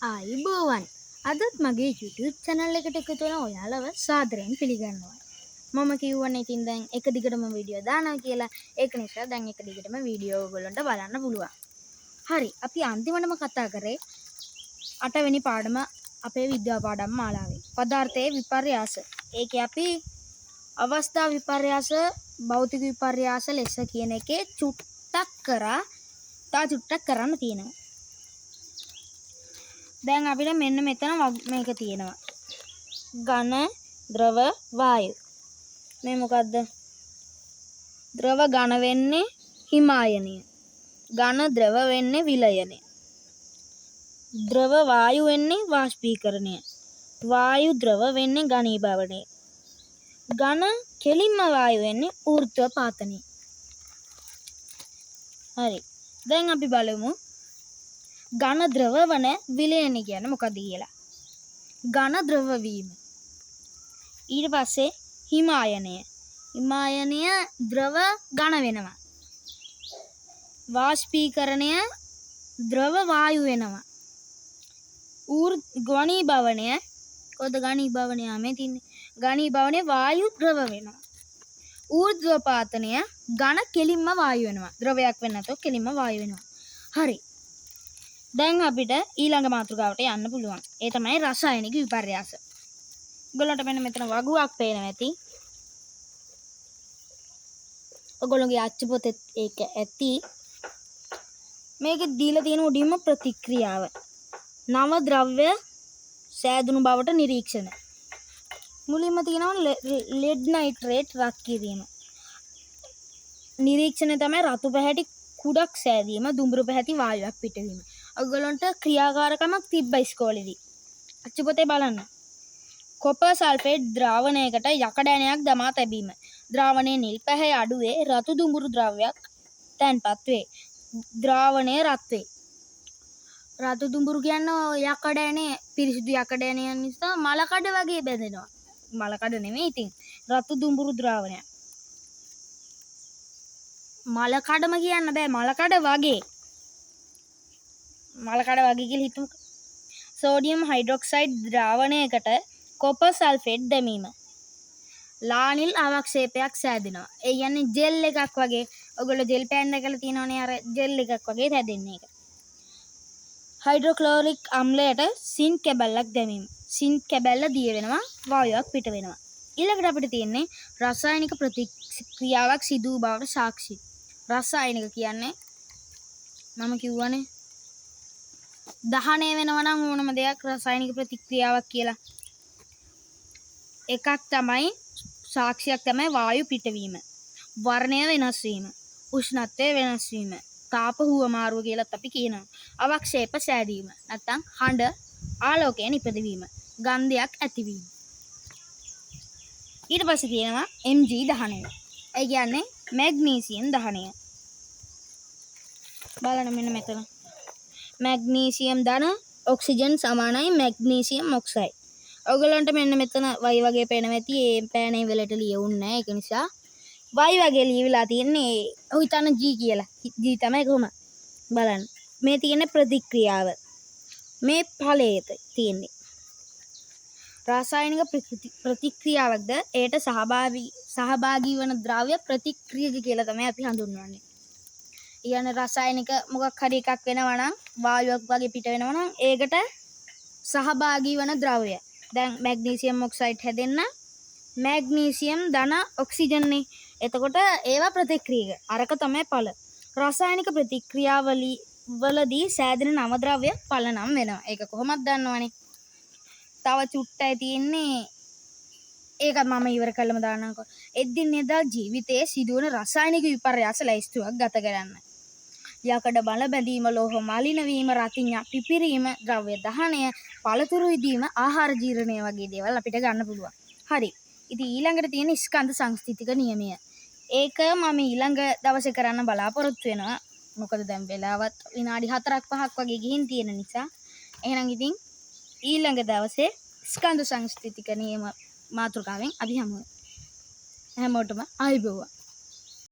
ආයුබෝවන්, අදත් මගේ YouTube channel එකට එකතු වෙන ඔයාලව සාදරයෙන් පිළිගන්නවා. මම කිව්වනේ ඉතින් දැන් එක දිගටම වීඩියෝ දානවා කියලා. ඒක නිසා දැන් එක දිගටම වීඩියෝ ඔයගොල්ලන්ට බලන්න පුළුවන්. හරි, අපි අන්තිමටම කතා කරේ අටවෙනි පාඩම අපේ විද්‍යා පාඩම් මාලාවේ. පදාර්ථයේ විපර්යාස. ඒකේ අපි අවස්ථා විපර්යාස, භෞතික විපර්යාස ලෙස කියන එකේ චුට්ටක් කරා, තව චුට්ටක් කරන්න තියෙනවා. දැන් අපිට මෙන්න මෙතන මේක තියෙනවා. ඝන, ද්‍රව, වායු. මේ මොකද්ද? ද්‍රව ඝන වෙන්නේ හිමායනය. ඝන ද්‍රව වෙන්නේ විලයනය. ද්‍රව වායු වෙන්නේ වාෂ්පීකරණය. වායු ද්‍රව වෙන්නේ ඝනීභවනය. ඝන කෙලින්ම වායු වෙන්නේ ඌර්ධ්ව පාතනය. හරි. දැන් අපි බලමු ඝන ද්‍රව වන විලයනය කියන්නේ මොකද්ද කියලා. ඝන ද්‍රව වීම. ඊට පස්සේ හිමායනය. හිමායනය ද්‍රව ඝන වෙනවා. වාෂ්පීකරණය ද්‍රව වායු වෙනවා. ඝනීභවනය කොහොමද ඝනීභවනය මේ තින්නේ? ඝනීභවනය වායු ද්‍රව වෙනවා. ඌර්ධ්ව පාතනය ඝන කෙලින්ම වායු වෙනවා. ද්‍රවයක් වෙන්නේ නැතුව කෙලින්ම වායු වෙනවා. හරි. දැන් අපිට ඊළඟ මාතෘකාවට යන්න පුළුවන්. ඒ තමයි රසායනික විපර්යාස. ඔයගොල්ලන්ට මෙන්න මෙතන වගුවක් පේනවා ඇති. ඔයගොල්ලෝගේ අච්චු පොතෙත් ඒක ඇති. මේකෙ දීලා තියෙන උඩින්ම ප්‍රතික්‍රියාව. නව ද්‍රව්‍ය සෑදුණු බවට නිරීක්ෂණ. මුලින්ම තියෙනවා ලෙඩ් නයිට්‍රේට් රත් කිරීම. නිරීක්ෂණය තමයි රතු පැහැටි කුඩක් සෑදීම, දුඹුරු පැහැති වායුවක් පිටවීම. ඔයගොල්ලන්ට ක්‍රියාකාරකමක් තිබ්බ ඉස්කෝලේදී. අච්චු පොතේ බලන්න. කොපර් සල්ෆේට් ද්‍රාවණයකට යකඩ ඇණයක් දමා තැබීම. ද්‍රාවණයේ නිල් පැහැය අඩුවේ රතු දුඹුරු ද්‍රව්‍යයක් තැන්පත් වේ. ද්‍රාවණය රත් වේ. රතු දුඹුරු කියන්නේ ඔය යකඩ ඇණේ, පිරිසිදු යකඩ ඇණය නිසා මලකඩ වගේ බැඳෙනවා. මලකඩ නෙමෙයි ඉතින්. රතු දුඹුරු ද්‍රාවණයක්. මලකඩම කියන්න බෑ, මලකඩ වගේ. මලකඩ වගේ කියලා හිතමුකෝ. සෝඩියම් හයිඩ්‍රොක්සයිඩ් ද්‍රාවණයකට කොපර් සල්ෆේට් දැමීම. ලානිල් අවක්ෂේපයක් සෑදෙනවා. ඒ කියන්නේ ජෙල් එකක් වගේ. ඔයගොල්ලෝ ජෙල් පෑන් දැකලා තියෙනවනේ, අර ජෙල් එකක් වගේ හැදෙන්නේ ඒක. හයිඩ්‍රොක්ලෝරික් අම්ලයට සින්ක් කැබැල්ලක් දැමීම. සින්ක් කැබැල්ල දිය වෙනවා, වායුවක් පිට වෙනවා. ඊළඟට අපිට තියෙන්නේ රසායනික ප්‍රතික්‍රියාවක් සිදු වූ බවට සාක්ෂි. රසායනික කියන්නේ මම කිව්වනේ දහනය වෙනවා නම් ඕනම දෙයක් රසායනික ප්‍රතික්‍රියාවක් කියලා. එකක් තමයි සාක්ෂියක් තමයි වායු පිටවීම, වර්ණය වෙනස් වීම, උෂ්ණත්වය වෙනස් වීම, තාප හුවමාරුව කියලත් අපි කියනවා. අවක්ෂේප සෑදීම නැත්නම් හඬ ආලෝකය නිපදවීම, ගන්ධයක් ඇතිවීම. ඊට පස්සේ තියෙනවා Mg දහනය. ඒ කියන්නේ මැග්නීසියම් දහනය. බලන්න මෙන්න මෙතන. මැග්නීසියම් ධන ඔක්සිජන් සමානයි මැග්නීසියම් ඔක්සයිඩ්. ඔයගොල්ලන්ට මෙන්න මෙතන වයි වගේ පේනවා ඇති. ඒ පෑනේ වලට ලියවුන්නේ නැහැ. ඒක නිසා වයි වගේ ලියවිලා තියෙන්නේ. ඔය හිතන්න G කියලා. G තමයි කොහොම බලන්න. මේ තියෙන ප්‍රතික්‍රියාව. මේ ඵලය තියෙන්නේ. රාසායනික ප්‍රතික්‍රියාවක්ද එයට සහභාගී වන ද්‍රව්‍ය ප්‍රතික්‍රියක කියලා තමයි අපි හඳුන්වන්නේ. ඒ කියන්නේ රසායනික මොකක් හරි එකක් වෙනවා නම් වායුවක් වගේ පිට වෙනවා නම් ඒකට සහභාගී වන ද්‍රව්‍ය. දැන් මැග්නීසියම් ඔක්සයිඩ් හැදෙන්න මැග්නීසියම් ධන ඔක්සිජන් නේ. එතකොට ඒවා ප්‍රතික්‍රියක. අරක තමයි ඵල. රසායනික ප්‍රතික්‍රියාවලි වලදී සෑදෙන නව ද්‍රව්‍ය ඵල නම් වෙනවා. ඒක කොහොමද දන්නවනේ. තව චුට්ටයි තියෙන්නේ. ඒකත් මම ඉවර කළම දාන්නම්කෝ. එදිනෙදා ජීවිතයේ සිදුවන රසායනික විපර්යාස ලැයිස්තුවක් ගත කරන්න. යකඩ බල බැඳීම, ලෝහ මලින වීම, රතිඤ්ඤා පිපිරීම, ද්‍රව්‍ය දහනය, පළතුරු ඉදීම, ආහාර ජීර්ණය වගේ දේවල් අපිට ගන්න පුළුවන්. හරි. ඉතින් ඊළඟට තියෙන ස්කන්ධ සංස්ථිතික නියමය. ඒක මම ඊළඟ දවසේ කරන්න බලාපොරොත්තු වෙනවා. මොකද දැන් වෙලාවත් විනාඩි 4ක් 5ක් වගේ ගිහින් තියෙන නිසා. එහෙනම් ඉතින් ඊළඟ දවසේ ස්කන්ධ සංස්ථිතික නියම මාතෘකාවෙන් අපි හමු වෙමු. හැමෝටම ආයුබෝවන්.